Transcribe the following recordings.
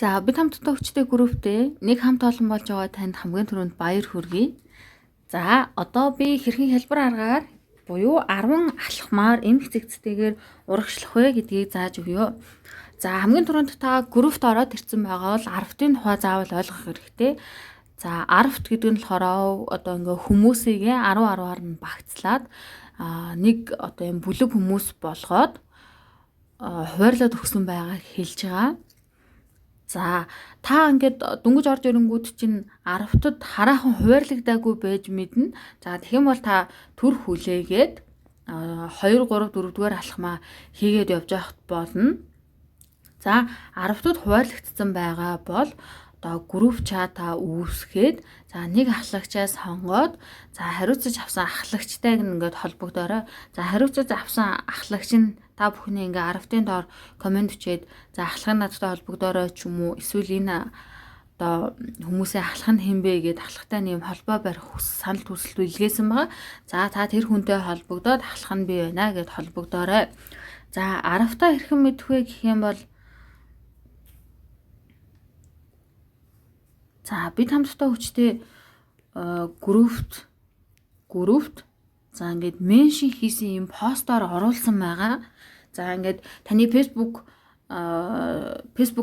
За бид хамтдаа хүчтэй групптэй нэг хамт олон болж байгаа танд хамгийн түрүүнд баяр хүргэе. За одоо би хэрхэн хялбар аргаар буюу 10 алхмаар эмх зэгцтэйгээр урагшлах вэ гэдгийг зааж өгье. За хамгийн түрүүнд та группт ороод ирсэн байгаа бол 10-ын тухай заавал ойлгох хэрэгтэй. За 10-т гэдэг нь болохоор одоо ингээ хүмүүсийг 10 10-аар нь багцлаад нэг одоо юм бүлэг хүмүүс болгоод хуваарлаад өгсөн байгааг хэлж байгаа. За та ингээд дөнгөж орж ирэнгүүт чинь 10-тад хараахан хуваарлагдаагүй байж мэднэ. За тэгэх юм бол та төр хүлээгээд 2 3 4 дугаар алхмаа хийгээд явж байхад болно. За 10-тад хуваарлагдсан байгаа бол одоо групп чата үүсгээд за нэг ахлагчаа сонгоод за хариуцаж авсан ахлагчтайг нь ингээд холбогдоорой. За хариуцаж авсан ахлагч нь та бүхний ингээ 10-ын доор комент бичээд за ахлах нь надтай холбогдоорой ч юм уу эсвэл энэ одоо хүмүүсийн ахлах нь хэн бэ гэд ахлахтай нэм холбоо барих санал хүсэлт илгээсэн байгаа. За та тэр хүнтэй холбогдоод ахлах нь би байна гэд холбогдоорой. За 10-таа хэрхэн мэдэх вэ гэх юм бол за бид хамтдаа хүчтэй группт за ингээд меншн хийсэн юм постоор оруулсан байгаа. За ингээд таны Facebook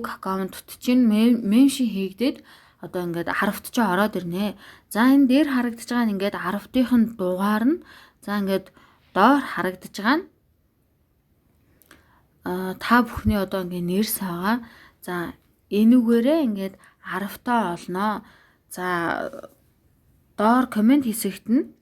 аккаунтд чинь меншн хийгдээд одоо ингээд 10-т ч ороод ирнэ. За энэ дээр харагдаж байгаа нь ингээд 10-ынх нь дугаар нь за ингээд доор харагдаж байгаа нь та бүхний одоо ингээд нэрс байгаа. За энүүгээрээ ингээд 10-таа олноо. За доор комент хэсэгт нь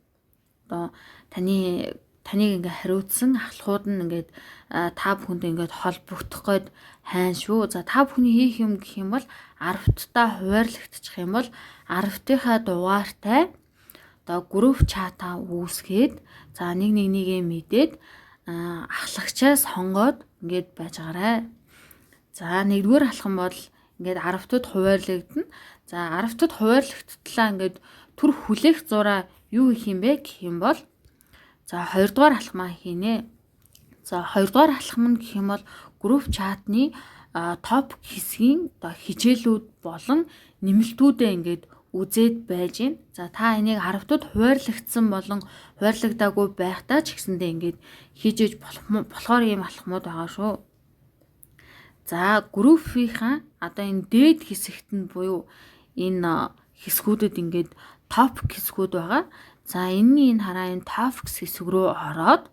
одоо таныг ингээ хариуцсан ахлахууд нь ингээд та бүхэнд ингээд холбогдох гээд хайн шүү. За та бүхний хийх юм гэх юм бол 10-таа хуваарлагдчих юм бол 10-тынхаа дугаартай одоо групп чатаа үүсгээд за нэг нэг нэгээ мэдээд ахлагчаа сонгоод ингээд байж байгаарай. За нэгдүгээр алхам бол ингээд 10-тад хуваарлагдана. За 10-тад хуваарлагдтлаа ингээд түр хүлээх зураа юу хийх юм бэ гэх юм бол за 2 дугаар алхмаа хийнэ. За 2 дугаар алхам нь гэх юм бол групп чатны топ хэсгийн одоо хичээлүүд болон нэмэлтүүдээ ингээд үзээд байж гин. За та энийг 10-тад хуваарлагдсан болон хуваарлагдаагүй байхдаа ч гэсэндээ ингээд хийж иж болохоор ийм алхмууд байгаа шүү. За группийнхаа одоо энэ дээд хэсэгт нь буюу энэ хэсгүүдэд ингээд топ хэсгүүд байгаа. За энэний энэ хараа энэ топ хэсэг рүү ороод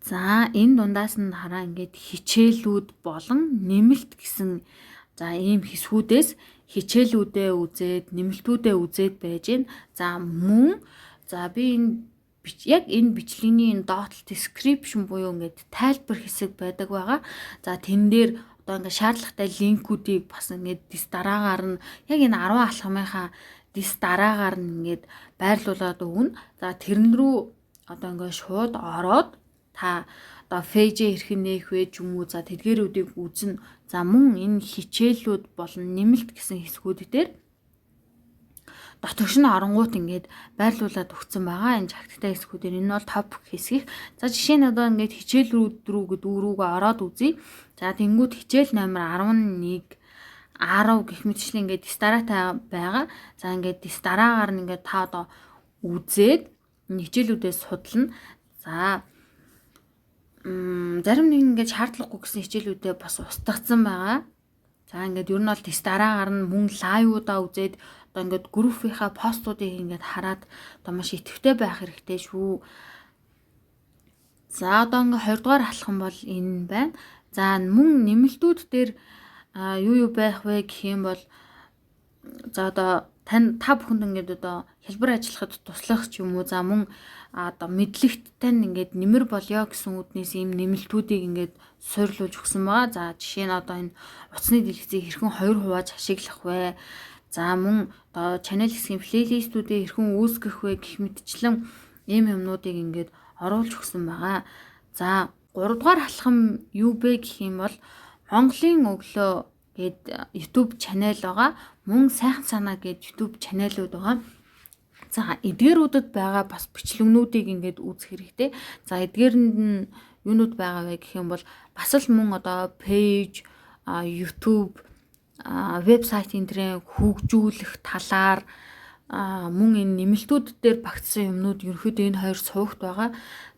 за энэ дундаас нь хараа ингээд хичээлүүд болон нэмэлт гэсэн за ийм хэсгүүдээс хичээлүүдээ үзээд нэмэлтүүдээ үзээд байж гин. За мөн за би энэ яг энэ бичлэгийн энэ доотлол description буюу ингээд тайлбар хэсэг байдаг байгаа. За тэн дээр одоо ингээд шаардлагатай линкүүдийг бас ингээд дис дараагаар нь яг энэ 10 алхмынхаа дис дараагаар нь ингээд байрлуулад өгнө. За тэрэн рүү одоо ингээд шууд ороод та одоо фэйжээ хэрхэн нээх вэ ч юм уу за тэдгээрүүдийг үзнэ. За мөн энэ хичээлүүд болон нэмэлт гэсэн хэсгүүд дээр дотогш нь оронгуут ингээд байрлуулад өгсөн байгаа. Энэ чагттай хэсгүүдээр энэ бол топ хэсгих. За жишээ нь одоо ингээд хичээлүүд рүү гэдэг рүүгээ ороод үзье. За тэнгууд хичээл номер 11 10 гэх мэтчлэн ингээд дис дараатай байгаа. За ингээд дис дараагаар нь ингээд та одоо үзээд энэ хичээлүүдээ судлана. За зарим нэг ингээд шаардлагагүй гэсэн хичээлүүдээ бас устгацсан байгаа. За ингээд ер нь бол дис дараагаар нь мөн лайвуудаа үзээд одоо ингээд группийнхаа постуудыг ингээд хараад одоо маш идэвхтэй байх хэрэгтэй шүү. За одоо ингээд 2 дугаар алхам бол энэ байна. За мөн нэмэлтүүд дээр юу байх вэ гэх юм бол за одоо та бүхэнд ингээд одоо хэлбэр ажиллахад туслах ч юм уу за мөн одоо мэдлэгт тань ингээд нэмэр болёо гэсэн үднээс ийм нэмэлтүүдийг ингээд суйрлуулж өгсөн байгаа. За жишээ нь одоо энэ утасны дэлгэцийг хэрхэн 2 хувааж ашиглах вэ? За мөн одоо channel хэсгийн плейлистүүдээ хэрхэн үүсгэх вэ гэх мэтчлэн ийм юмнуудыг ингээд оруулж өгсөн байгаа. За 3 дугаар алхам юу бэ гэх юм бол Монголын өглөө гээд YouTube channel байгаа. Мөн сайхан санаа гээд YouTube channel-ууд байгаа. За эдгээрүүдэд байгаа бас бичлэгнүүдийг ингээд үзэх хэрэгтэй. За эдгээрэнд нь юунууд байгаа вэ гэх юм бол бас л мөн одоо пэйж YouTube, вебсайт энэ хөгжүүлэх талаар мөн энэ нэмэлтүүд дээр багтсан юмнууд ерөнхийдөө энэ хоёр сувагт байгаа.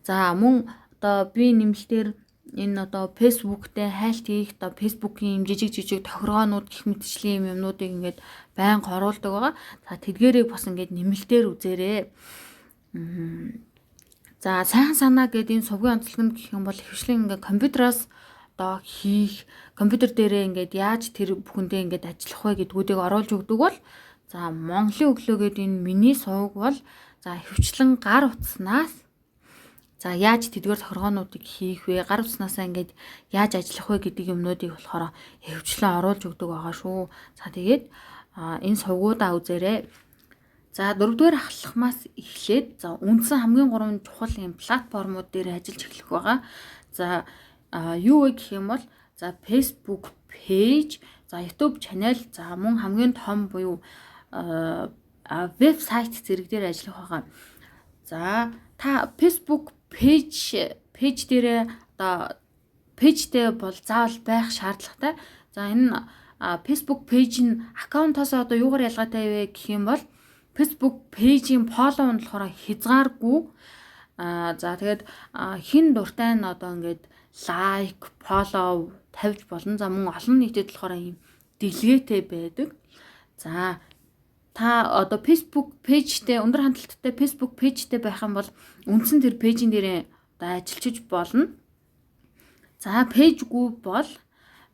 За мөн одоо би нэмэлтээр энэ одоо Facebook-тэй хайлт хийх, одоо Facebook-ийн жижиг жижиг тохиргоонууд гэх мэтчлийн юм юмнуудыг ингээд байнга оруулдаг байгаа. За тэдгээрийг бас ингээд нэмэлтээр үзээрэй. За сайхан санаа гэдэг энэ сувгийн онцлог нь гэх юм бол ихэвчлэн ингээд компьютероос одоо хийх, компьютер дээрээ ингээд яаж тэр бүхэндээ ингээд ажиллах вэ гэдгүүдийг оруулж өгдөг бол за Монголын өглөө гэдэг энэ миний сувг бол за ихэвчлэн гар утаснаас за яаж тэдгээр тохиргоонуудыг хийх вэ? Гар утаснаасаа ингээд яаж ажиллах вэ гэдэг юмнуудыг болохоор ихэвчлэн оруулж өгдөг байгаа шүү. За тэгээд энэ сувгуудаа үзээрэй. За дөрөвдүгээр ахлахмаас эхлээд за үндсэн хамгийн гурван чухал юм платформуд дээр ажиллаж эхлэх байгаа. За юу вэ гэх юм бол за Facebook page, за YouTube channel, за мөн хамгийн том буюу вебсайт зэрэг дээр ажиллах байгаа. За та Facebook page дээрээ одоо page тэй бол заавал байх шаардлагатай. За энэ Facebook page нь аккаунтоос одоо юугаар ялгаатай вэ гэх юм бол Facebook page ийн follow нь болохоор хязгааргүй. За тэгээд хэн дуртай нь одоо ингээд like, follow тавьж болно. За мөн олон нийтэд болохоор ийм дэлгээтэй байдаг. За та одоо Facebook page тэй, өндөр хандлттай Facebook page тэй байх юм бол үндсэн тэр page ийн дээрээ одоо ажиллаж болно. За page гүй бол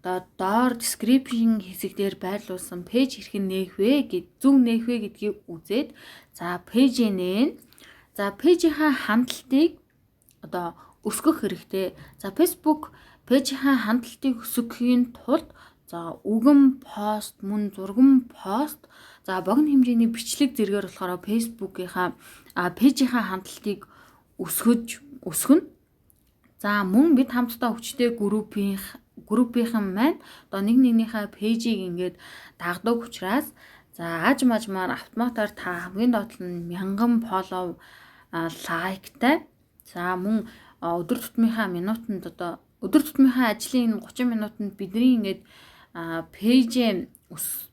одоо доор description хэсэг дээр байрлуулсан page хэрхэн нээх вэ гэд, зөв нээх вэ гэдгийг үзээд за page ээ нээн. За page ийнхаа хандлтыг одоо өсгөх хэрэгтэй. За Facebook page ийнхаа хандлтыг өсгөхийн тулд за үгэн пост, мөн зурган пост, за богино хэмжээний бичлэг зэрэгээр болохоор Facebook-ийнхаа page ийнхаа хандлтыг өсгөнө. За мөн бид хамтдаа хүчтэй группийнхан маань одоо нэг нэгнийхээ page ийг ингээд дагдаг учраас за аж мажмаар автоматар та хамгийн доод нь 1000 follow, like тай, за мөн өдөр тутмынхаа минутанд, одоо өдөр тутмынхаа ажлын 30 минутанд бидний ингээд page ээ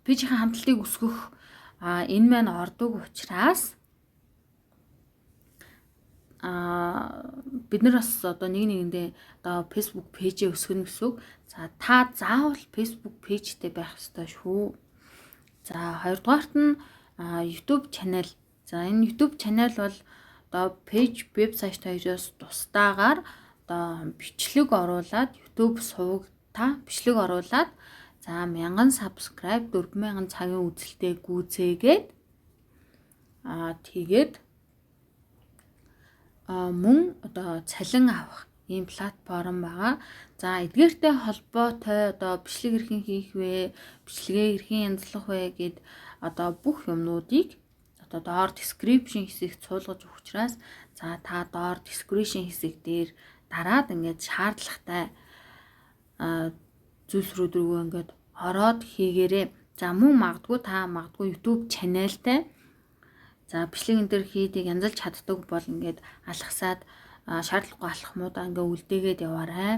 page ийн хандлтыг өсгөх энэ маань ордог учраас бид нар бас одоо нэг нэгэндээ одоо Facebook page ээ өсгөнө гэсэн үг. За та заавал Facebook page тэй байх ёстой шүү. За хоёрдугаарт нь YouTube channel. За энэ YouTube channel бол одоо page, вебсайт хоёроос тусдаагаар одоо бичлэг оруулаад, YouTube суваг та бичлэг оруулаад за 1000 subscribe, 4000 цагийн үзэлтэй гүйцээгээд тэгээд мөн одоо цалин авах ийм платформ байгаа. За эдгээртэй холбоотой одоо бичлэг хэрхэн хийх вэ, бичлэгээ хэрхэн янзлах вэ гэд одоо бүх юмнуудыг одоо доор description хэсэгт суулгаж өгөх учраас за та доор description хэсэг дээр дараад ингээд шаардлагатай зүйлс рүү дөрвөө ингээд ороод хийгээрэй. За мөн магадгүй та магадгүй YouTube channel тай, за бичлэг энэ төр хийдэг, янзалж чаддаг бол ингээд алгасаад шаардлагагүй алхмуудаа ингээ үлдээгээд яваарай.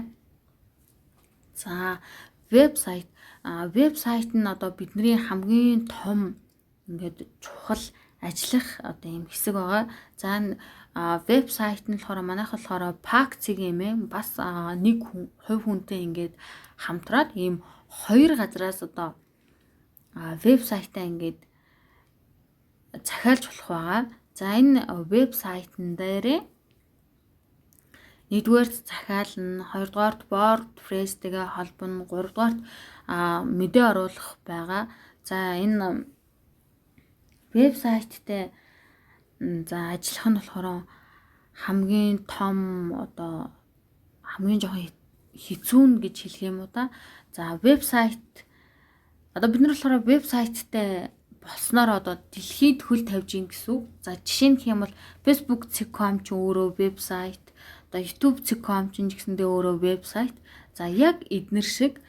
За вебсайт. Вебсайт нь одоо бидний хамгийн том ингээд чухал ажиллах одоо ийм хэсэг байгаа. За энэ вебсайт нь болохоор манайх болохоор Pack цэг юм бас нэг хүн, хувь хүнтэй ингээд хамтраад ийм хоёр газраас одоо вебсайтаа ингээд захиалж болох байгаа. За энэ вебсайтн дээрээ нэгдүгээрт захиална, хоёрдугаарт WordPress-тэйгээ холбоно, гуравдугаарт мэдээ оруулах байгаа. За энэ вебсайттай за ажиллах нь болохоор хамгийн том, одоо хамгийн жоохон хэцүү нь гэж хэлэх юм уу та. За вебсайт одоо бид нар болохоор вебсайттай болсноор одоо дэлхийд хөл тавьж гин гэсэн үг. За жишээ нь гэх юм бол Facebook.com ч өөрөө вебсайт, одоо YouTube.com ч гэсэндээ өөрөө вебсайт. За яг эднэр шиг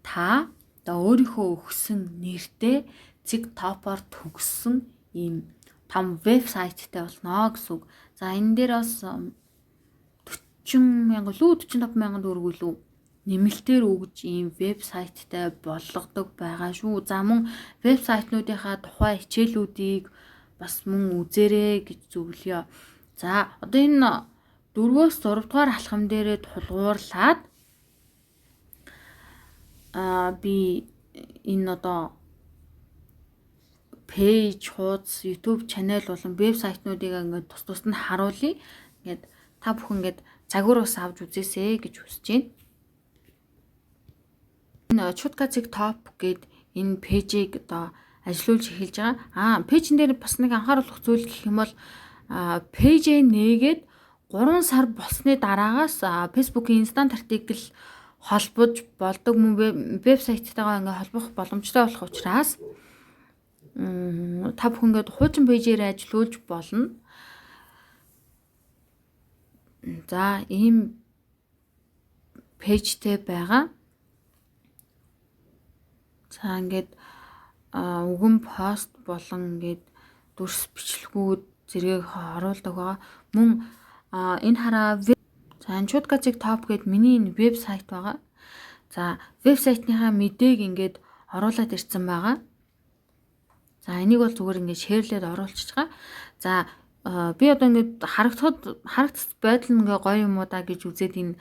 та одоо өөрийнхөө өгсөн нэртэй цэг топоор төгссөн ийм том вебсайттай болно гэсэн үг. За энэ дээр бас 40 мянга лүү, 45 мянган төгрөг лүү нэмэлтээр өгж ийм вебсайттай болгодог байгаа шүү. За мөн вебсайтнуудынхаа тухай хичээлүүдийг бас мөн үзээрэй гэж зөвлөё. За одоо энэ 4-өөс 6 дугаар алхам дээрээ тулгуурлаад би энэ одоо page, хуудас, YouTube channel болон вебсайтнуудыг ингээд тус тусад нь харуулъя. Ингээд та бүхэн ингээд загвар ус авч үзээсэй гэж хүсэж байна. Энэ Chutka цэг топ гээд энэ page ийг одоо ажилуулж эхэлж байгаа. Page эн дээр бас нэг анхааруулах зүйл гэх юм бол page ээ нээгээд 3 сар болсны дараагаас Facebook-ийн instant article холбож болдог, мөн вебсайттайгаа ингээ холбох боломжтой болох учраас та бүхэн ингээд хуучин page ээр ажилуулж болно. За, ийм page тэй байгаа. За, ингээд үгэн пост болон ингээд дүрс бичлэгүүд зэрэг оруулдаг байгаа. Мөн энэ хараа, за, энэ Chutka цэг топ гээд миний энэ вебсайт байгаа. За, вебсайтныхаа мэдээг ингээд оруулаад ирсэн байгаа. За, энийг бол зүгээр ингээд share лээд оруулчихж байгаа. За, би одоо ингээд харагдахад харагдах байдал нь ингээ гоё юм уу да гэж үзээд энэ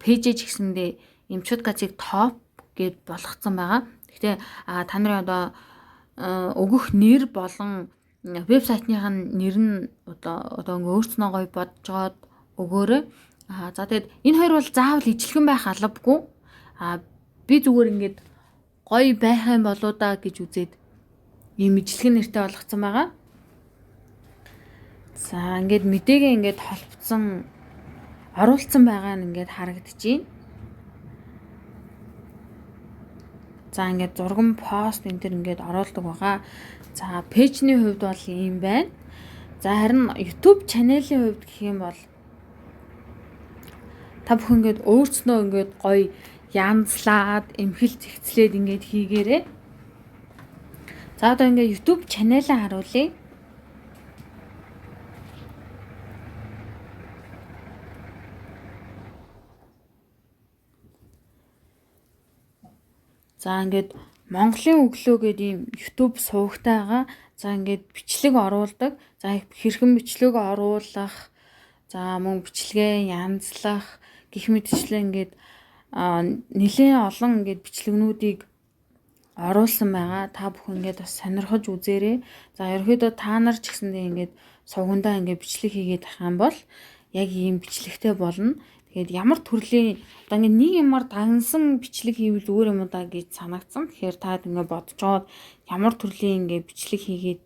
page ч гэсэндээ ийм Chutka цэг топ гэд болгоцсон байгаа. Гэхдээ та нарын одоо өгөх нэр болон вебсайтных нь нэр нь одоо ингээ өөрснөө гоё бодожоод өгөөрэй. За, тэгээд энэ хоёр бол заавал ижилхэн байх албагүй. Би зүгээр ингээд гоё байх юм болоо да гэж үзээд ийм ижилхэн нэртэй болгоцсон байгаа. За, ингээд мэдээгээ ингээд холбоцсон оруулсан байгаа нь ингээд харагдаж байна. За, ингээд зурган пост энэ төр ингээд оруулдаг байгаа. За, page ний хувьд бол ийм байна. За, харин YouTube channel ийн хувьд гэх юм бол та бүхэн ингээд өөрснөө ингээд гоё янзлаад эмхэл зэгцлээд ингээд хийгээрэй. За, одоо ингээд YouTube channel аа харуулъя. За, ингээд Монголын өглөө гэдэг ийм YouTube сувагтай байгаа. За, ингээд бичлэг оруулдаг. За, хэрхэн бичлэг оруулах, за мөн бичлэгээ янзлах гэх мэтчлэн ингээд нэлээд олон ингээд бичлэгнүүдийг оруулсан байгаа. Та бүхэн ингээд бас сонирхож үзээрэй. За, ерөнхийдөө та нар ч гэсэндээ ингээд сувгандаа ингээд бичлэг хийгээд ах юм бол яг ийм бичлэгтэй болно. Тэгээд ямар төрлийн одоо ингээд нэг юмар дагнсан бичлэг хийвэл зүгээр юм уу да гэж санагдсан. Тэгэхээр та ингээд бодцоод ямар төрлийн ингээд бичлэг хийгээд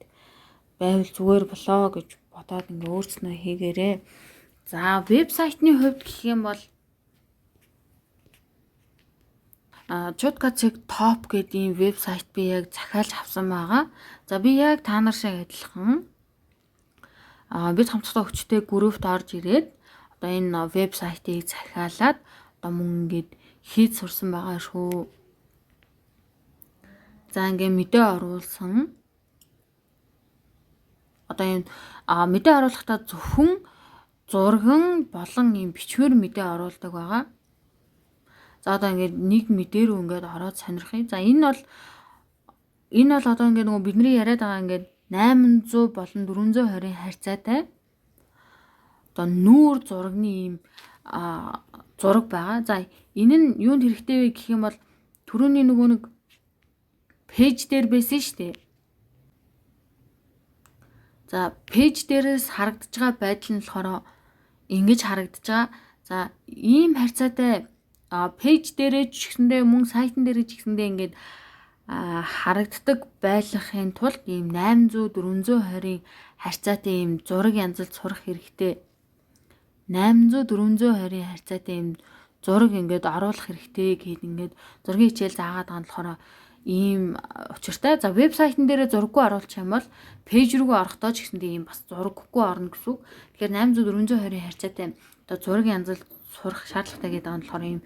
байвал зүгээр болоо гэж бодоод ингээд өөрснөө хийгээрэй. За, вебсайтны хувьд гэх юм бол Chutka цэг топ гэдэг ийм вебсайт би яг захиалж авсан байгаа. За, би яг та нар шиг адилхан бид хамтдаа хүчтэй группт орж ирээд одоо энэ вебсайтыг захиалаад одоо мөн ингээд хийж сурсан байгаа шүү. За, ингээд мэдээ оруулсан. Одоо энэ мэдээ оруулахдаа зөвхөн зурган болон ийм бичмэр мэдээ оруулдаг байгаа. За, одоо ингээд нэг мэдээ рүү ингээд ороод сонирхъя. За, энэ бол одоо ингээд нөгөө бидний яриад байгаа ингээд 800 болон 420-ын харьцаатай одоо нүүр зурагны ийм зураг байгаа. За, энэ нь юунд хэрэгтэй вэ гэх юм бол түрүүний нөгөө нэг page дээр байсан шүү дээ. За, page дээрээс харагдаж байгаа байдал нь болохоор ингэж харагдаж байгаа. За, ийм харьцаатай page дээрээ ч гэсэндээ мөн сайтн дээрээ ч гэсэндээ ингээд харагддаг байлгахын тулд ийм 800 420-ын харьцаатай ийм зураг янзалж сурах хэрэгтэй. 800 420-ын харьцаатай ийм зураг ингээд оруулах хэрэгтэй гэхэд ингээд зургийн хичээл заагаад байгаа нь болохоор ийм учиртай. За, вебсайтн дээрээ зураггүй оруулчих юм бол page рүүгээ орохдоо ч гэсэндээ ийм бас зураггүй орно гэсэн үг. Тэгэхээр 800 420-ын харьцаатай одоо зураг янзалж сурах шаардлагатай гэдэг нь болохоор ийм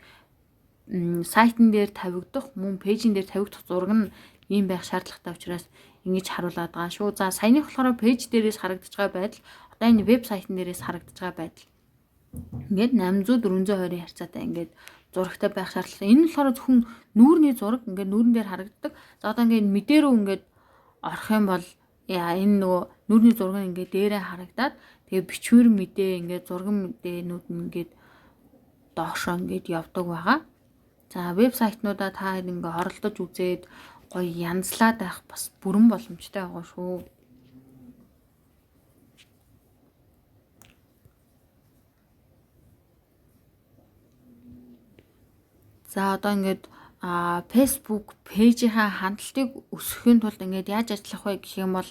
сайтн дээр тавигдах, мөн page эн дээр тавигдах зураг нь ийм байх шаардлагатай учраас ингэж харуулад байгаа шүү. За, саяных болохоор page дээрээс харагдаж байгаа байдал, одоо энэ вебсайтн дээрээс харагдаж байгаа байдал. Ингээд 800 420-ын харьцаатай ингээд зурагтай байх шаардлагатай. Энэ нь болохоор зөвхөн нүүрний зураг ингээд нүүрэн дээр харагддаг. За одоо ингээд мэдээ рүү ингээд орох юм бол энэ нөгөө нүүрний зураг нь ингээд дээрээ харагдаад тэгээ бичвэр мэдээ ингээд зурган мэдээнүүд нь ингээд доошоо ингээд явдаг байгаа. За вебсайтнуудаа та ингээ оролдож үзээд гоё янзлаад байх бас бүрэн боломжтой байгаа шүү. За одоо ингээд Facebook пэйжийнхаа хандлтыг өсгөхийн тулд ингээд яаж ажиллах вэ гэх юм бол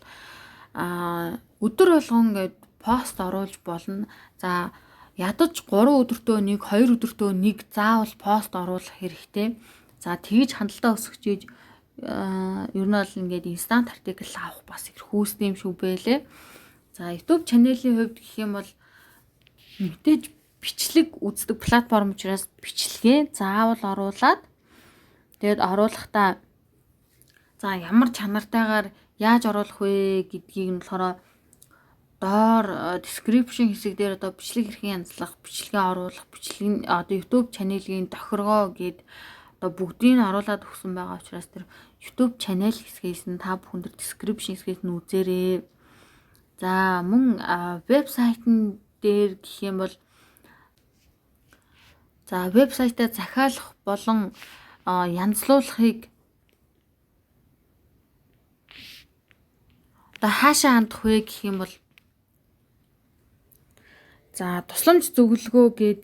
өдөр болгон ингээд пост оруулж болно. За ядаж 3 өдөртөө нэг, 2 өдөртөө нэг заавал пост оруулах хэрэгтэй. За тэгж хандлтаа өсгөж ер нь бол ингээд instant article авах бас их хүүстэй юм шүү бэлээ. За YouTube channel-ийн хувьд гэх юм бол мэдээж бичлэг үздэг платформ учраас бичлэгээ заавал оруулаад тэгээд оруулахдаа за ямар чанартайгаар яаж оруулах вэ гэдгийг нь болохоор доор description хэсэг дээр одоо бичлэг хэрхэн янзлах, бичлэгээ оруулах, бичлэгийн одоо YouTube channel-ийн тохиргоо гээд одоо бүгдийг нь оруулаад өгсөн байгаа учраас тэр YouTube channel хэсгээс нь та бүхэн тэр description хэсгээс нь үзээрэй. За мөн вебсайтн дээр гэх юм бол за вебсайтаа захиалах болон янзлуулахыг одоо хаашаа хандах вэ гэх юм бол за тусламж зөвлөгөө гээд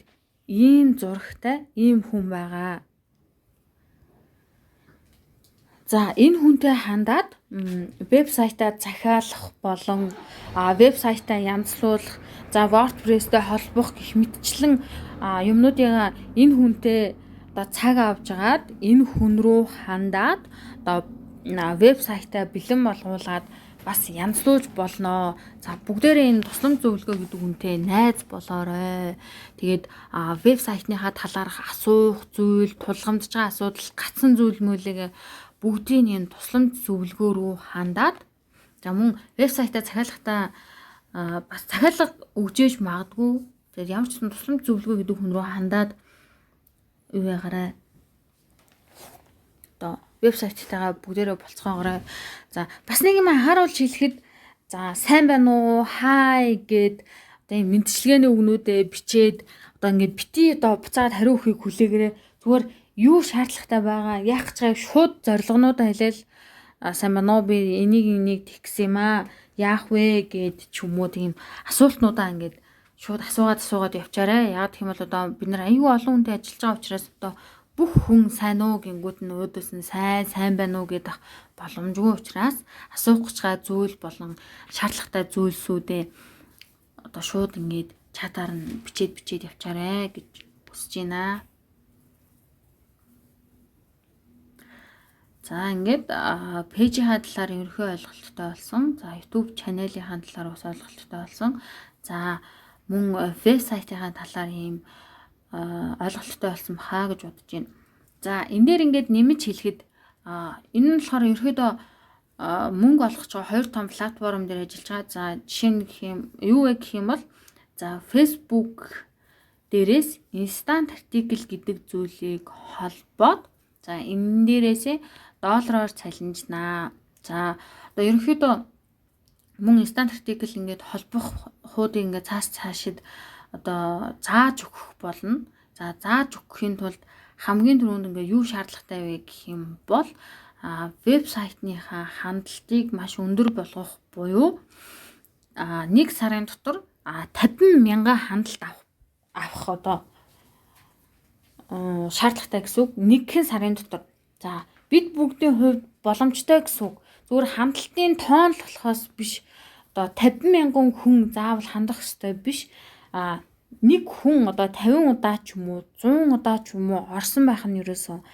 ийм зурагтай ийм хүн байгаа. За энэ хүнтэй хандаад вебсайтаа захиалах болон вебсайтаа янзлуулах, за WordPress-тэй холбох гэх мэтчлэн юмнуудыг энэ хүнтэй одоо цаг авч агаад энэ хүн рүү хандаад одоо вебсайтаа бэлэн болгуулад бас янзлуулж болно. За бүгдээрээ энэ тусламж зөвлөгөө гэдэг үнтэй найз болоорой. Тэгээд вебсайтныхаа талаарх асуух зүйл, тулгамдж байгаа асуудал, гацсан зүйл мөлийг бүгдийг энэ тусламж зөвлөгөө рүү хандаад за мөн вебсайтаа захиалахдаа бас захиалга өгжээж магадгүй. Тэгээд ямар ч тусламж зөвлөгөө гэдэг хүн рүү хандаад юу ягаарай. Одоо вебсайттайгаа бүгдээрээ болцгоогоорой. За бас нэг юм анхааруулж хэлэхэд за сайн байна уу? Хай гэд одоо энэ мэдчилгээний үгнүүдээ бичээд одоо ингээд бити одоо буцаад хариу өгөхийг хүлээгээрэй. Зүгээр юу шаардлагатай байгаа, яах гэж байгааг шууд зорилгонуудаа хэлээл сайн байна уу? Би энийг тэгсэн юм аа. Яах вэ гэд ч юм уу тийм асуултнуудаа ингээд шууд асуугаад явчаарай. Яг гэх юм бол одоо бид нар аюу олон хүнтэй ажиллаж байгаа учраас одоо бүх хүн сайн уу гингүүд нь өөдөөс нь сайн байна уу гэдэх боломжгүй учраас асуух гэж байгаа зүйл болон шаардлагатай зүйлсүүдээ одоо шууд ингээд чатаар нь бичээд явчаарай гэж хүсэж байна. За ингээд пэйжийнхаа талаар ерөнхий ойлголттой болсон. За YouTube channel-ийн талаар бас ойлголттой болсон. За мөн вебсайтынхаа талаар ийм ойлголттой болсон баха гэж бодож байна. За энэ дээр ингээд нэмж хэлэхэд энэ нь болохоор ерөөдөө мөнгө олгож байгаа хоёр том платформ дээр ажиллаж байгаа. За жишээ нь гэх юм юу вэ гэх юм бол за Facebook дээрээс instant article гэдэг зүйлийг холбоод за энэ дээрээсээ доллараар цалинжнаа. За одоо ерөнхийдөө мөн instant article ингээд холбох хуудыг ингээд цаашид одоо зааж өгөх болно. За зааж өгөхийн тулд хамгийн түрүүнд ингээд юу шаардлагатай вэ гэх юм бол вебсайтныхаа хандлтыг маш өндөр болгох буюу нэг сарын дотор 50 мянган хандалт авах одоо шаардлагатай гэсэн үг. Нэгэн сарын дотор. За бид бүгдийн хувьд боломжтой гэсэн үг. Зүгээр хандлтын тоон л болохоос биш одоо 50 мянган хүн заавал хандах ёстой биш. Нэг хүн одоо 50 удаа ч юм уу 100 удаа ч юм уу орсон байх нь ерөөсөн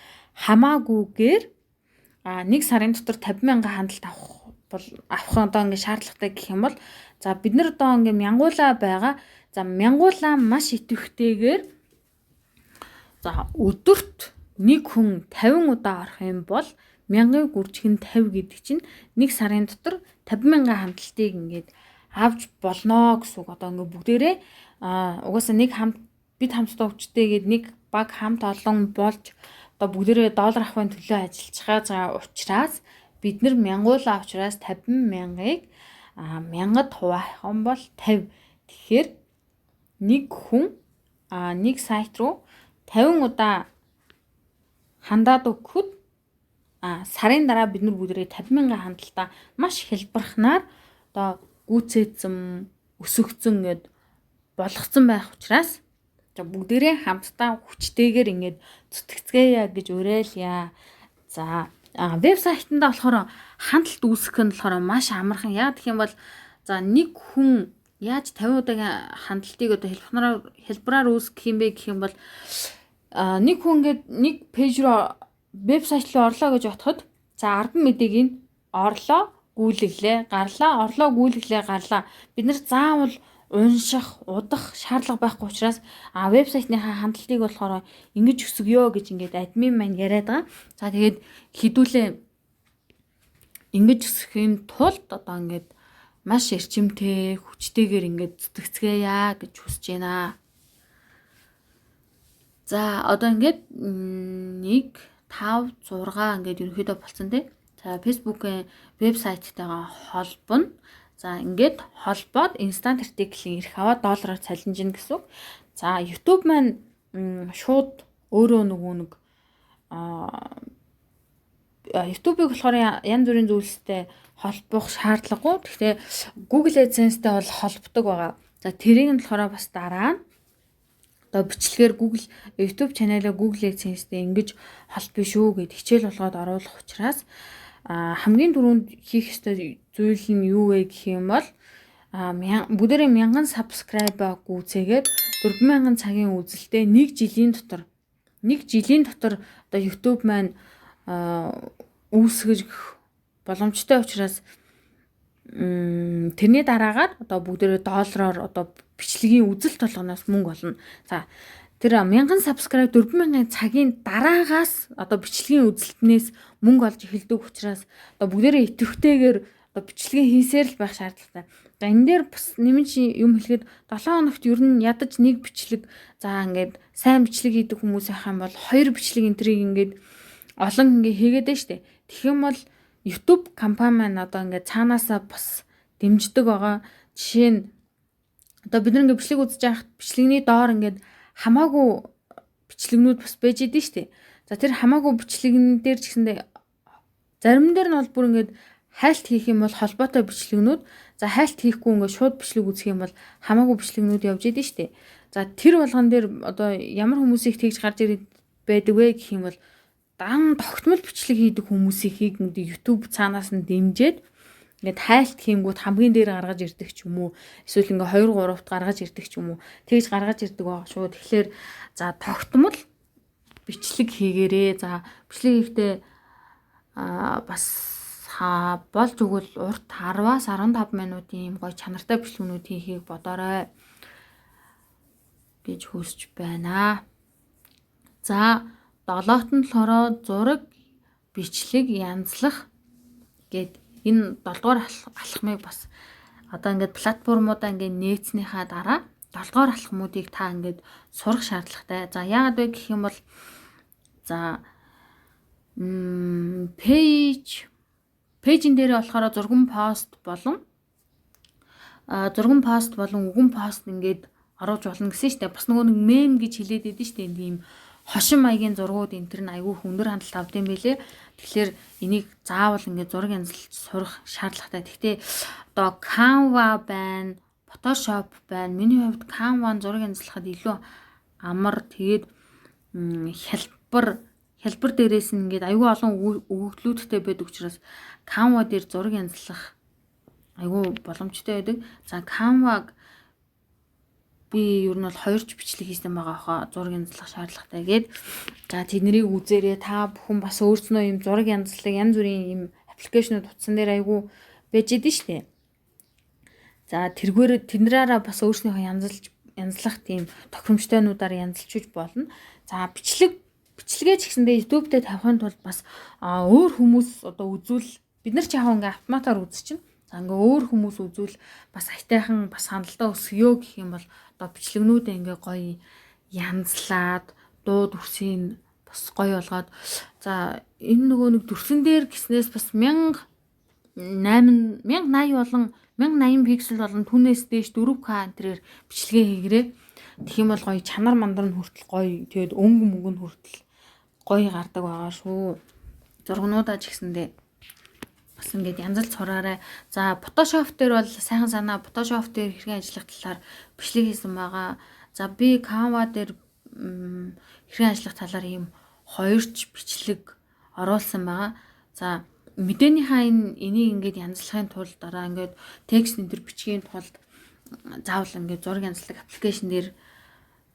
хамаагүйгээр нэг сарын дотор 50 мянган хандалт авах бол авах одоо ингэ шаардлагатай гэх юм бол за бид нар одоо ингэ мянгуулаа байгаа. За мянгуулаа маш идэвхтэйгээр за өдөрт нэг хүн 50 удаа орох юм бол мянган гүржих нь 50 гэдэг чинь нэг сарын дотор 50 мянган хандлтыг ингээд авч болно гэсэн үг. Одоо ингээд бүгдээрээ Угаасаа нэг хамт бид хамтдаа хүчтэйгээд нэг баг хамт олон болж одоо бүгдээрээ доллар авахын төлөө ажиллаж байгаа учраас бид нар мянгуулаа учраас 50 мянгаыг 1000-ад хуваах юм бол 50. Тэгэхээр нэг хүн нэг сайт руу 50 удаа хандаад өгөхөд сарын дараа бид нар бүгдээрээ 50 мянган хандалтаа маш хялбархнаар одоо гүйцээдсэн, өсөгцөн гэд болгоцсон байх учраас бүгдээрээ хамтдаа хүчтэйгээр ингээд зүтгэцгээе гэж уриалъя. За, вебсайтанда болохоор хандалт үүсгэх нь болохоор маш амархан. Яг гэх юм бол за нэг хүн яаж 50 удаагийн хандалтыг одоо хялбараар үүсгэх юм бэ гэх юм бол нэг хүн ингээд нэг page руу, вебсайт руу орлоо гэж бодоход за 10 мэдээг нь орлоо, гүйлгэлээ, гарлаа, орлоо, гүйлгэлээ, гарлаа. Бид нар заавал унших, удах шаардлага байхгүй учраас вебсайтныхаа хандлтыг болохоор ингэж өсгөё гэж ингээд админ маань яриад байгаа. За, тэгээд хэдүүлээ ингэж өсөхийн тулд одоо ингээд маш эрчимтэй, хүчтэйгээр ингээд зүтгэцгээе гэж хүсэж байна. За, одоо ингээд 1 5 6 ингээд ерөнхийдөө болцсон, тий. За, Facebook-ийн вебсайттайгаа холбоно. За, ингээд холбоод instant article-ийн эрх аваад доллараар цалинжина гэсэн үг. За, YouTube маань шууд өөрөө нөгөө нэг YouTube-ыг болохоор янз бүрийн зүйлстэй холбох шаардлагагүй. Гэхдээ Google AdSense-тэй бол холбодог байгаа. За, тэрийг нь болохоор бас дараа нь одоо бичлэгээр Google YouTube channel-аа Google AdSense-тэй ингэж холбоё шүү гэд хичээл болгоод оруулах учраас хамгийн түрүүнд хийх ёстой зүйл нь юу вэ гэх юм бол бүгдээрээ 1000 subscribe гүйцээгээд 4000 цагийн үзэлтээ нэг жилийн дотор одоо YouTube маань үүсгэж боломжтой учраас тэрний дараагаар одоо бүгдээрээ доллараар одоо бичлэгийн үзэлт болгоноос мөнгө олно. За, тэр 1000 subscribe, 4000 цагийн дараагаас одоо бичлэгийн үзэлтнээс мөнгө олж эхэлдэг учраас одоо бүгдээрээ идэвхтэйгээр одоо бичлэгийн хийсээр л байх шаардлагатай. За, энэ дээр бас нэмж юм хэлэхэд 7 хоногт ер нь ядаж нэг бичлэг, за ингээд сайн бичлэг хийдэг хүмүүс байх юм бол хоёр бичлэг энэ тэрийг ингээд олон ингээ хийгээд байна штэ. Тэгэх юм бол YouTube компани маань одоо ингээд цаанаасаа бас дэмждэг байгаа. Жишээ нь одоо бид нар ингээд бичлэг үзэж байхад бичлэгний доор ингээд хамаагүй бичлэгнүүд бас байж идэв штэ. За, тэр хамаагүй бичлэгэн дээр ч гэсэндээ зарим дээр нь бол бүр ингээд хайлт хийх юм бол холбоотой бичлэгнүүд, за хайлт хийхгүй ингээд шууд бичлэг үзэх юм бол хамаагүй бичлэгнүүд явж идэв штэ. За, тэр болгон дээр одоо ямар хүмүүсийг тэгж гарч ирээд байдаг вэ гэх юм бол дан тогтмол бичлэг хийдэг хүмүүсийг YouTube цаанаас нь дэмжиж ингээд хайлт хийнгүүт хамгийн дээр гаргаж ирдэг ч юм уу, эсвэл ингээ 2 3-т гаргаж ирдэг ч юм уу, тэгж гаргаж ирдэг байгаа шүү. Тэгэхээр за тогтмол бичлэг хийгээрээ. За, бичлэг хийхдээ бас болж өгвөл урт 10-аас 15 минутын юм гоё чанартай бичлэгнүүд хийхийг бодоорой гэж хүсэж байна. За, долоот нь болохоор зураг, бичлэг янзлах гэд энэ 7 дугаар алхмыг бас одоо ингээд платформудаа ингээд нээцнийхаа дараа 7 дугаар алхмуудыг та ингээд сурах шаардлагатай. За, яагаад вэ гэх юм бол за page-ин дээр болохоор зурган пост болон үгэн пост ингээд оруулж болно гэсэн шүү дээ. Бас нөгөө нэг meme гэж хэлээд идэв шүү дээ. Тийм хошин маягийн зургууд энэ төр нь айгүй их өндөр хандалт авд юм билэ. Тэгэхээр энийг заавал ингээд зураг янзлж сурах шаардлагатай. Гэхдээ одоо Canva байна, Photoshop байна. Миний хувьд Canva зураг янзлахад илүү амар. Тэгээд хялбар хялбар, дээрээс нь ингээд айгүй олон өгөгдлүүдтэй байдаг учраас Canva дээр зураг янзлах айгүй боломжтой байдаг. За, Canva-г би ер нь бол хоёр ч бичлэг хийсэн байгаа хаа, зураг янзлах шаардлагатай гээд. За, тэднийг үзээрэй. Та бүхэн бас өөрснөө юм зураг янзлах янз бүрийн юм application ууд утсан дээр айгүй байж идэв штэ. За, тэргээр тэднэраараа бас өөрснийхөө янзалж янзлах тийм тохиромжтойнуудаар янзалж болно. За, бичлэгээ ч гэсэндээ YouTube дээр тавихын тулд бас өөр хүмүүс одоо үзвэл, бид нар ч яг ингээ автоматар үзчихнэ. За, ингээ өөр хүмүүс үзвэл бас аятайхан бас хандлтаа өсгөё гэх юм бол Одоо бичлэгнүүдээ ингээ гоё янзлаад дуу дүрсийг бас гоё болгоод, за энэ нөгөө нэг дүрсэн дээр гиснээс бас 1080 1080 болон 1080 пиксел болон түүнээс дээш 4K энтрээр бичлэгээ хийгэрээ. Тэгэх юм бол гоё чанар мандар нь хүртэл гоё, тэгээд өнгө мөнгө нь хүртэл гоё гардаг байгаа шүү. Зургнуудаа ч гэсэндээ бас ингээд янзалж сураарай. За Photoshop дээр бол сайхан санаа, Photoshop дээр хэрхэн ажиллах талаар бичлэг хийсэн байгаа. За би Canva дээр хэрхэн ажиллах талаар ийм хоёрч бичлэг оруулсан байгаа. За мэдээнийхаа энэ энийг ингээд янзлахын тулд дараа ингээд текст энэ төр бичгийн тулд заавал ингээд зураг янзлах application дээр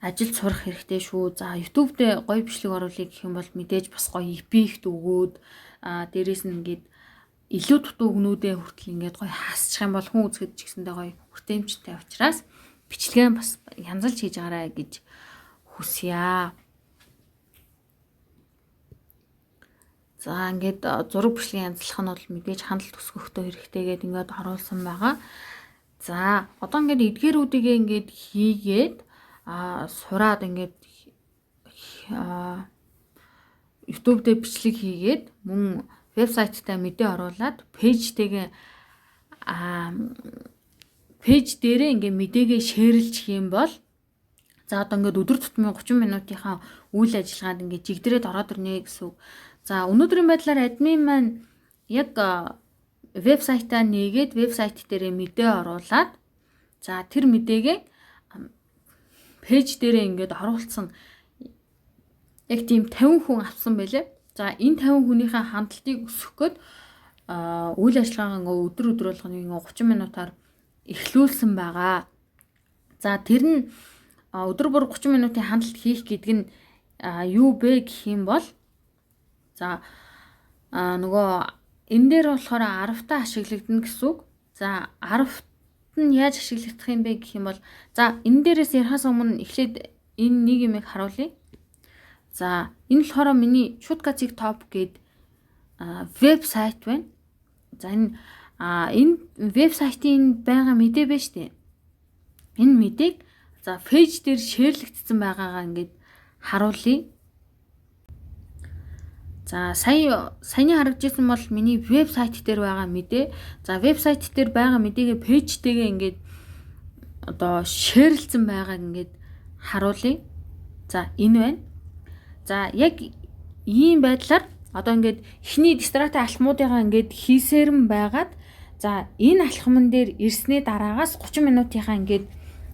ажил сурах хэрэгтэй шүү. За YouTube дээр гоё бичлэг оруулъя гэх юм бол мэдээж бас гоё эффект өгөөд, дээрэс нь ингээд илүү дутуу үгнүүдээ хүртэл ингээд гоё хасчих юм бол хүн үзэхэд ч гэсэндээ гоё хүртээмжтэй учраас бичлэгээ бас янзалж хийж байгаарай гэж хүсье. За ингээд зураг бичлэгийн янзлах нь бол мэдээж хандлт өсгөхтөө хэрэгтэй гэдээ ингээд оруулсан байгаа. За одоо ингээд эдгээрүүдийгээ ингээд хийгээд сураад ингээд YouTube дээр бичлэг хийгээд мөн вебсайттай мэдээ оруулаад page тэйгээ page дээрээ ингээд мэдээгээ share лчих юм бол за одоо ингээд өдөр тутмын 30 минутынхаа үйл ажиллагаанд ингээд жигдрээд ороод ирнэ гэсэн үг. За өнөөдрийн байдлаар админ маань яг вебсайтаа нээгээд вебсайт дээрээ мэдээ оруулаад, за тэр мэдээгээ page дээрээ ингээд оруулсан яг тийм 50 хүн авсан байлээ. За энэ 50 хүнийхээ хандлтыг өсгөх гээд үйл ажиллагаагаа ингээ өдөр өдөр болгоно ингээ 30 минутаар эхлүүлсэн байгаа. За тэр нь өдөр бүр 30 минутын хандлт хийх гэдэг нь юу бэ гэх юм бол за нөгөө энэ дээр болохоор 10-та ашиглагдана гэсэн үг. За 10-т нь яаж ашиглагдах юм бэ гэх юм бол за энэ дээрээс ярихаас өмнө эхлээд энэ нэг юмыг харуулъя. За энэ болохоор миний Shutka-Cig Top гээд вебсайт байна. За энэ вебсайтын байгаа мэдээ байна штэ. Энэ мэдээг за page дээр share лэгдсэн байгаагаа ингээд харуулъя. За саяны харагдчихсан бол миний вебсайт дээр байгаа мэдээ. За вебсайт дээр байгаа мэдээгээ page тэйгээ ингээд одоо share лсэн байгааг ингээд харуулъя. За энэ байна. За яг ийм байдлаар одоо ингээд эхний дистрата алхмуудыгаа ингээд хийсээр нь байгаад, за энэ алхман дээр ирснээ дараагаас 30 минутынхаа ингээд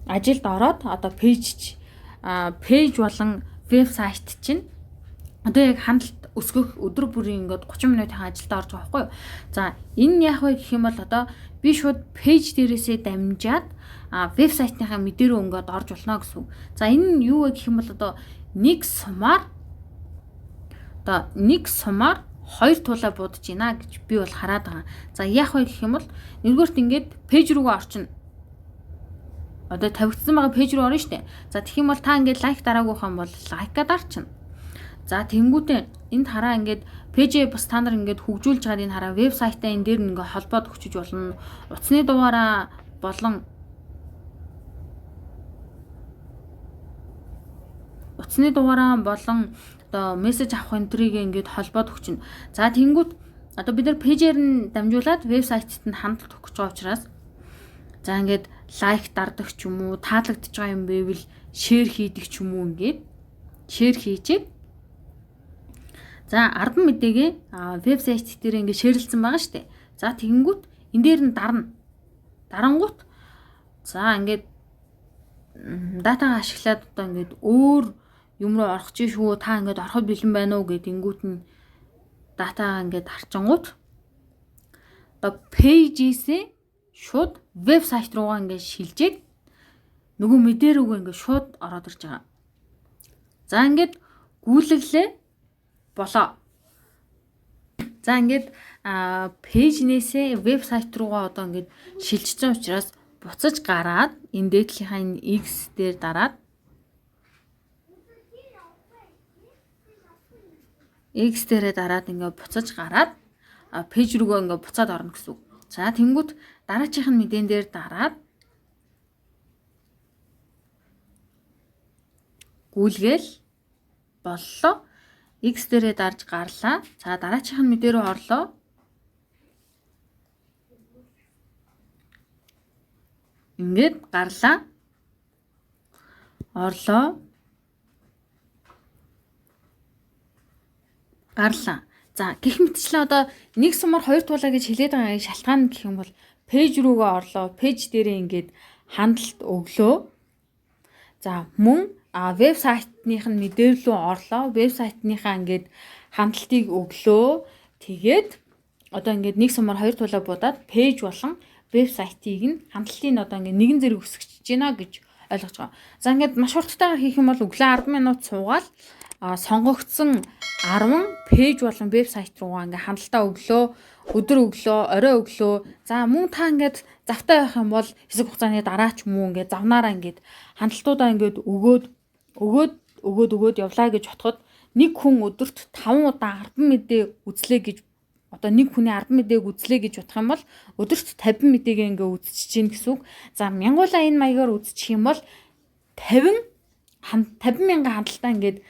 ажилд ороод одоо page болон вебсайт чинь одоо яг хандлт өсгөх өдөр бүрийн ингээд 30 минутын ажилд орж байгаа байхгүй юу. За энэ нь яах вэ гэх юм бол одоо би шууд page дээрээсээ дамжаад вебсайтныхаа мэдээ рүү ингээд орж болно гэсэн үг. За энэ нь юу вэ гэх юм бол одоо нэг сумаар хоёр туулаа буудаж байна гэж би бол хараад байгаа. За яах вэ гэх юм бол нэгдүгээрт ингээд page рүүгээ орчино. Одоо тавигдсан байгаа page рүү орно шүү дээ. За тэгэх юм бол та ингээд like дараагүй хам бол like аа дарчна. За тэнгүүтээ энд хараа ингээд page ээ бас та нар ингээд хөгжүүлж байгаа энэ хараа вебсайтаа энэ дээр ингээд холбоод өгчөж болно. Утасны дугаараа болон одоо мессеж авах энтрийг ингээд холбоод өгчнө. За тэнгүүт одоо бид нар page ээр нь дамжуулаад вебсайтад нь хандлт өгөх гэж байгаа учраас за ингээд like дардаг ч юм уу, таалагдж байгаа юм байвал share хийдэг ч юм уу, ингээд share хийчихэд за 10 мэдээгээ вебсайт дээр ингээд share лсэн байгаа шүү дээ. За тэгэнгүүт энэ дээр нь дарна. Дарангуут за ингээд data гаа ашиглаад одоо ингээд өөр юм руу орох чинь шүү, та ингээд ороход бэлэн байна уу гэдэнгүүт нь data гаа ингээд харчингууд одоо page ээсээ шууд вебсайт руугаа ингээд шилжээд нөгөө мэдээ рүүгээ ингээд шууд ороод ирж байгаа. За ингээд гүйлгэлээ болоо. За ингээд page нээсээ вебсайт руугаа одоо ингээд шилжчихсэн учраас буцаж гараад энэ дээдлийнхаа энэ X дээр дараад, X дээрээ дараад ингээд буцаж гараад page рүүгээ ингээд буцаад орно гэсэн үг. За тэнгүүт дараачих нь мэдээн дээр дараад Гүйлгээл боллоо. X дээрээ дарж гарлаа. За дараачих нь мэдээ рүү орлоо. Ингээд гарлаа. Орлоо. Гарлаа. За гэх мэтчлэн одоо нэг сумаар хоёр туулаа гэж хэлээд байгаа шалтгаан гэх юм бол page рүүгээ орлоо. Page дээрээ ингээд хандалт өглөө. За мөн вебсайтных нь мэдээлэл рүү орлоо. Вебсайтныхаа ингээд хандлтыг өглөө. Тэгээд одоо ингээд нэг сумаар хоёр туулаа будаад page болон вебсайтыг нь хандлтыг нь одоо ингээд нэгэн зэрэг өсгөж байна гэж ойлгож байгаа. За ингээд маш хурдтайгаар хийх юм бол өглөө 10 минут суугаад сонгогдсон 10 page болон вебсайт руугаа ингээд хандлтаа өглөө, өдөр өглөө, орой өглөө. За мөн та ингээд завтай байх юм бол хэсэг хугацааны дараа ч юм уу ингээд завнаараа ингээд хандлтуудаа ингээд өгөөд өгөөд өгөөд өгөөд явлаа гэж бодоход нэг хүн өдөрт 5 удаа 10 мэдээ үзлээ гэж одоо нэг хүний 10 мэдээг үзлээ гэж бодох юм бол өдөрт 50 мэдээгээ ингээ үзчихэж гин гэсэн үг. За мянгуулаа энэ маягаар үзчих юм бол 50 мянган хандлтаа ингээд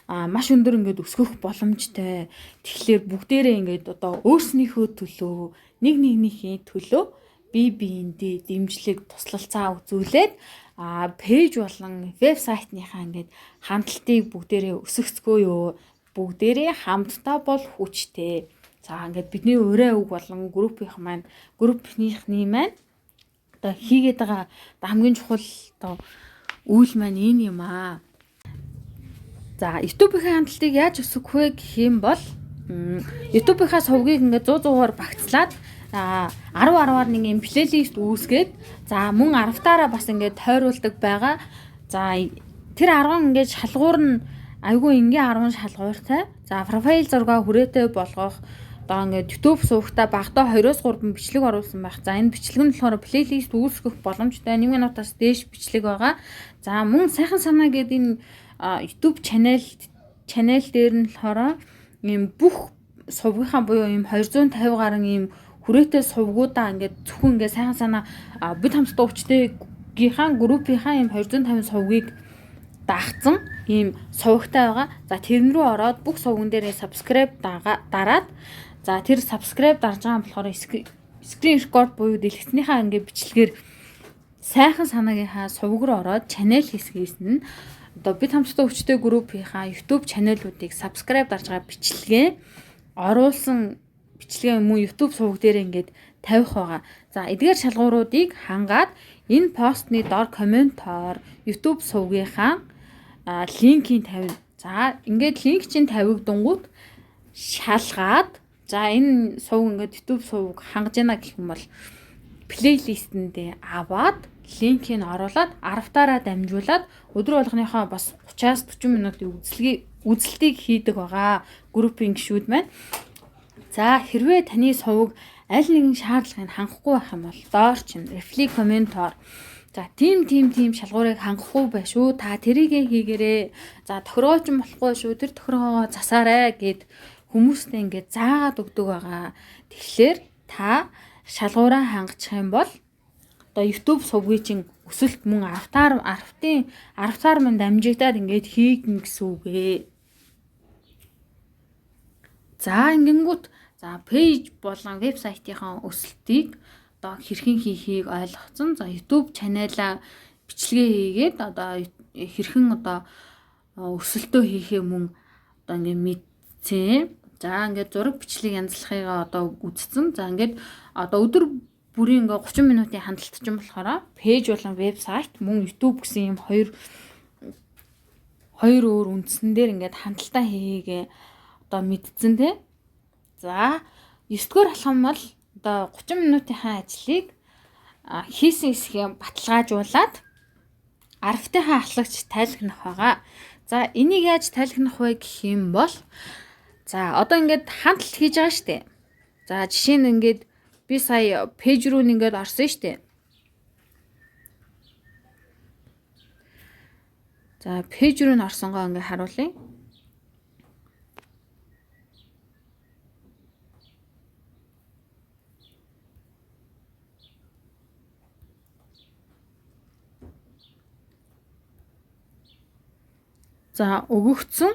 маш өндөр ингээд өсгөх боломжтой. Тэгэхээр бүгдээрээ ингээд одоо өөрснийхөө төлөө, нэг нэгнийхээ төлөө бие биендээ дэмжлэг, туслалцаа үзүүлээд page болон вебсайтныхаа ингээд хандлтыг бүгдээрээ өсгөцгөө юу. Бүгдээрээ хамтдаа бол хүчтэй. За ингээд бидний урай үг болон группийнх маань, группийнхний маань одоо хийгээд байгаа хамгийн чухал одоо үйл маань энэ юм аа. За YouTube-ийн хандлтыг яаж өсгөх вэ гэх юм бол YouTube-ийнхаа сувгийг ингээд 100 100-аар багцлаад 10 10-аар нэг юм playlist үүсгээд за мөн 10-таараа бас ингээд тойруулдаг байгаа. За тэр 10 ингээд шалгуур нь айгүй энгийн 10 шалгууртай. За профайл зураг хүрээтэй болгох, одоо ингээд YouTube сувагтаа багадаа 2-3 бичлэг оруулсан байх. За энэ бичлэг нь болохоор playlist үүсгэх боломжтой. 1 минутаас дээш бичлэг байгаа. За мөн сайхан санаа гэдэг энэ YouTube channel дээр нь болохоор ийм бүх сувгийнхаа буюу ийм 250 гаруй ийм хүрээтэй сувгуудаа ингээд зөвхөн ингээд сайхан санаа бид хамтдаа өвчтэйгийнхаа группийнхаа ийм 250 сувгийг даахцсан ийм сувагтай байгаа. За тэрэн рүү ороод бүх сувган дээрээ subscribe дараад за тэр subscribe дарж байгаа юм болохоор screen record буюу дэлгэцнийхаа ингээд бичлэгээр сайхан санаагийнхаа сувг руу ороод channel хэсгээс нь одоо бид хамтдаа өвчтэй группийнхаа YouTube channel-уудыг subscribe дарж байгаа бичлэгээ оруулсан бичлэгээ мөн YouTube сувг дээр ингээд тавих байгаа. За эдгээр шалгууруудыг хангаад энэ постны дор комментоор YouTube сувгийнхаа линкийг тавина. За ингээд линк чинь тавигдангууд шалгаад за энэ сувг ингээд YouTube сувг хангаж яана гэх юм бол playlist-эндээ аваад линкийг нь оруулаад 10-таараа дамжуулаад өдөр болгоныхоо бас 30-аас 40 минутын үзэлтийг хийдэг байгаа группийн гишүүд маань. За хэрвээ таны сувг аль нэгэн шаардлагыг хангахгүй байх юм бол доор чинь reply комментоор за тийм тийм тийм шалгуурыг хангахгүй байх шүү. Та тэрийгэ хийгээрээ. За тохиргоо ч болохгүй шүү. Тэр тохиргоогоо засаарай гэд хүмүүстэй ингээд заагаад өгдөг байгаа. Тэгэхээр та шалгуураа хангачих юм бол одоо YouTube сувгийн чинь өсөлт мөн 10-таар мөн дамжигдаад ингээд хийгэн гэсэн үг ээ. За ингэнгүүт за page болон вебсайтынхаа өсөлтийг одоо хэрхэн хийхийг ойлгоцсон. За YouTube channel-аа бичлэгээ хийгээд одоо хэрхэн одоо өсөлтөө хийхээ мөн одоо ингээд мэдсэн. За ингээд зураг бичлэг янзлахыгаа одоо үзсэн. За ингээд одоо өдөр бүрийн ингээд 30 минутын хандлт чинь болохоор page болон вебсайт мөн YouTube гэсэн юм хоёр өөр үндсэн дээр ингээд хандлтаа хийгээ одоо мэдсэн тий. За 9-р алхам бол одоо 30 минутынхаа ажлыг хийсэн хэсгээ баталгаажуулаад 10-тынхаа ахлагч тайлгнах байгаа. За энийг яаж тайлгнах вэ гэх юм бол за одоо ингээд хандлт хийж байгаа штэ. За жишээ нь ингээд би сая page рүү ингээд орсон штэ. За page рүү н орсонгоо ингээд харуулъя. За, өгөгдсөн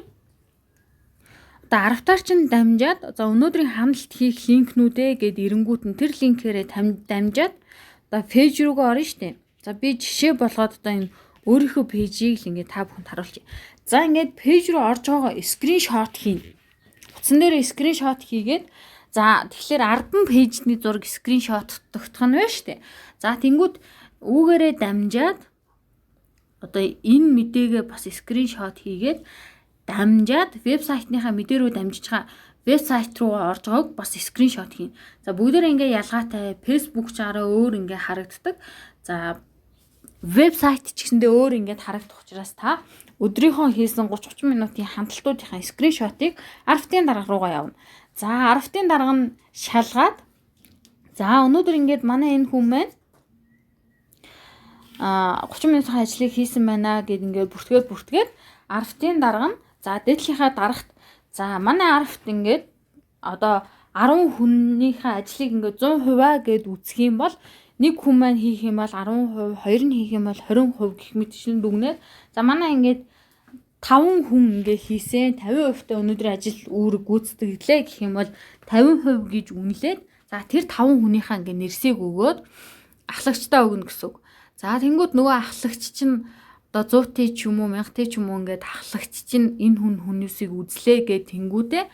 одоо 10-таар чинь дамжаад, за, өнөөдрийн хандалт хийх линкнүүдээ гэд эренгүүт нь тэр линкээрээ дамжаад одоо page рүүгээ орно штэ. За, би жишээ болгоод одоо энэ өөрийнхөө page ийг л ингээд та бүхэнд харуулчих. За, ингээд page рүү орж байгаа screenshot хийн. Утсан дээр screenshot хийгээд, за, тэгэхээр 10 page ний зураг screenshot тогтох нь байна штэ. За, тэнгүүд үүгээрээ дамжаад одоо энэ мэдээгээ бас screenshot хийгээд дамжаад вебсайтныхаа мэдээ рүү дамжиж байгаа вебсайт руу орж байгааг бас screenshot хийн. За, бүгдээрээ ингээ ялгаатай. Facebook чаараа өөр ингээ харагддаг. За, вебсайт ч гэсэндээ өөр ингээд харагдах учраас та өдрийнхөө хийсэн 30 30 минутын хандлтуудынхаа screenshot ыг 10-ын дарга руугаа явна. За, 10-ын дарга нь шалгаад, за, өнөөдөр ингээд манай энэ хүн маань 30 минутын ажлыг хийсэн байна гэд ингээд бүртгээд 10-ын дарга нь, за, дээдлийнхаа дарагт, за, манай 10-т ингээд одоо 10 хүннийхээ ажлыг ингээд 100% гэд үзэх юм бол нэг хүн маань хийх юм бол 10%, хоёр нь хийх юм бол 20% гэх мэтчлэн дүгнээд, за, манай ингээд 5 хүн ингээ хийсэн 50% та өнөөдрийн ажил үүрэг гүйцэтгэлээ гэх юм бол 50% гэж үнэлээд, за, тэр 5 хүнийхээ ингээ нэрсийг өгөөд ахлагчдаа өгнө гэсэн үг. За, тэнгууд нөгөө ахлагч чинь одоо 100 т ч юм уу, 1000 т ч юм уу ингээд ахлагч чинь энэ хүн хүмүүсийг үзлээ гэд тэнгүүдээ,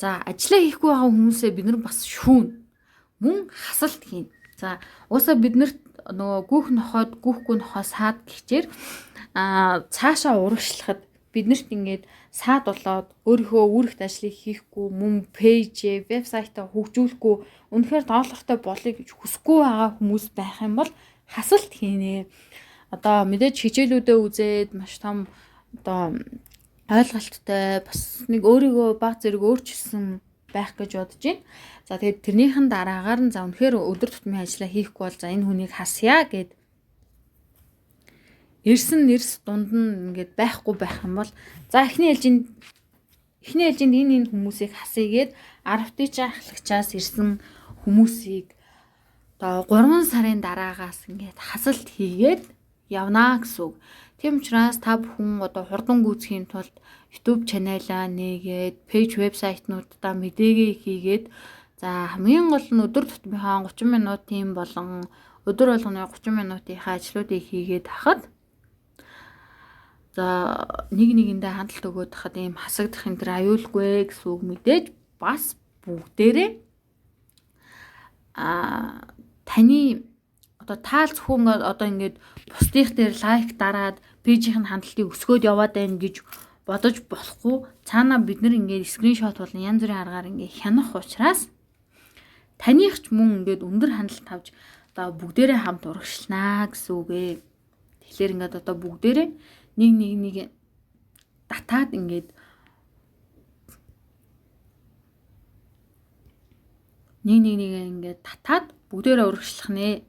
за, ажиллаа хийхгүй байгаа хүмүүсээ бид нар бас шүүн, мөн хасалт хийн. За, уусаа бид нарт нөгөө гүүх нохойд гүүхгүй нохой саад гिचээр цаашаа урагшлахад биднэрт ингээд саад болоод өөрийнхөө үүрэгт ажлыг хийхгүй, мөн page, вебсайтаа хөгжүүлэхгүй, үнэхээр доллартай болъё гэж хүсэхгүй байгаа хүмүүс байх юм бол хасалт хийнэ. Одоо мэдээж хичээлүүдээ үзээд маш том одоо ойлголттой, бас нэг өөрийгөө баг зэрэг өөрчилсөн байх гэж бодож байна. За, тэгээд тэрнийхэн дараагаар нь, за, үнэхээр өдөр тутмын ажлаа хийхгүй бол, за, энэ хүнийг хасъя гэд ирсэн нэрс дунд нь ингээд байхгүй байх юм бол, за, эхний ээлжинд энэ хүмүүсийг хасъя гээд 10-т ахлагчаас ирсэн хүмүүсийг одоо 3 сарын дараагаас ингээд хасалт хийгээд явнаа гэсэн үг. Тийм учраас та бүхэн одоо хурдан гүйцэхийн тулд YouTube channel аа нээгээд, page, вебсайтнуудаа мэдээгээ хийгээд, за, хамгийн гол нь өдөр тутмынхаа 30 минутын болон өдөр болгоны 30 минутынхаа ажлуудыг хийгээд хахад, за, нэг нэгэндээ хандалт өгөөд хахад ийм хасагдах энэ төр аюулгүй гэсэн үг. Мэдээж бас бүгдээрээ таны одоо таал зөвхөн одоо ингээд бусдынх дээр like дараад page ийн хандлтыг өсгөөд яваад байна гэж бодож болохгүй. Цаанаа бид нар ингээд screenshot болон янз бүрийн аргаар ингээд хянах учраас таных ч мөн ингээд өндөр хандлт авч одоо бүгдээрээ хамт урагшлнаа гэсэн үг ээ. Тэгэхээр ингээд одоо бүгдээрээ нэг нэг нэг татаад ингээд нэг нэг нэг ингээд татаад бүгдээрээ урагшлах нэ.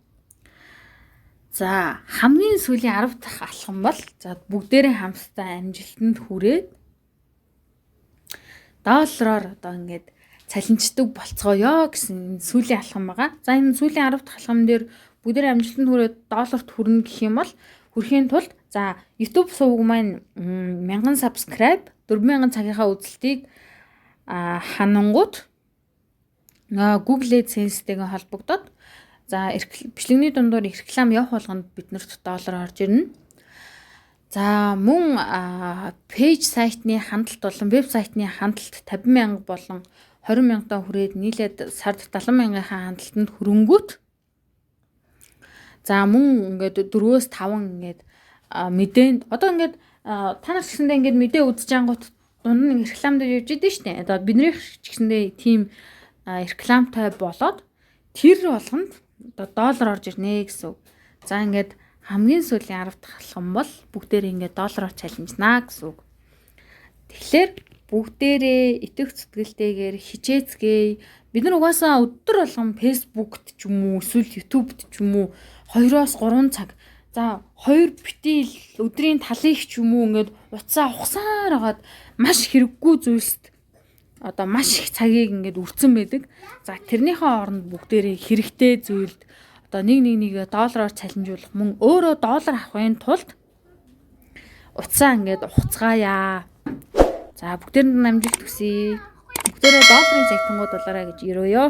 За, хамгийн сүүлийн 10 дахь алхам бол, за, бүгдээрээ хамтдаа амжилтанд хүрээд доллараар одоо ингээд цалинждаг болцгооё гэсэн сүүлийн алхам байгаа. За, энэ сүүлийн 10 дахь алхам дээр бүгдээрээ амжилтанд хүрээд долларт хүрнэ гэх юм бол хүрэхийн тулд, за, YouTube сувг маань 1000 subscribe, 4000 цагийнхаа үзэлтийг ханангууд Google AdSense-тэйгээ холбогдоод, за, бичлэгний дундуур реклам явах болгонд биднэрт доллар орж ирнэ. За, мөн page сайтны хандлт болон вебсайтны хандлт 50 мянга болон 20 мянгадаа хүрээд нийлээд сард 70 мянгийнхаа хандлтанд хүрэнгүүт, за, мөн ингээд 4-өөс 5 ингээд мэдээнд одоо ингээд та нар ч гэсэндээ ингээд мэдээ үзэж ангууд дунд нь реклам дээр явж идэв штэ. Одоо биднийх ч гэсэндээ тийм рекламтай болоод тэр болгонд одоо доллар орж ирнэ гэсэн үг. За, ингээд хамгийн сүүлийн 10 дахь алхам бол бүгдээрээ ингээд доллараар чалжнаа гэсэн үг. Тэгэхээр бүгдээрээ итгэх зүтгэлтэйгээр хичээцгээе. Бид нар угаасаа өдөр болгон Facebook-т ч юм уу, эсвэл YouTube-т ч юм уу 2-оос 3 цаг, за, 2 битил өдрийн талыг ч юм уу ингээд утсаа ухсаар хагаад маш хэрэггүй зүйлст одоо маш их цагийг ингээд үрцэн байдаг. За, тэрнийхээ оронд бүгдээрээ хэрэгтэй зүйлд одоо нэг нэг нэг доллараар цалинжуулах, мөн өөрөө доллар авахын тулд Утсаа ингээд ухацгаая. За, бүгдээрэнд нь амжилт хүсье. Бүгдээрээ долларын цагтангууд болоорой гэж өрөөё.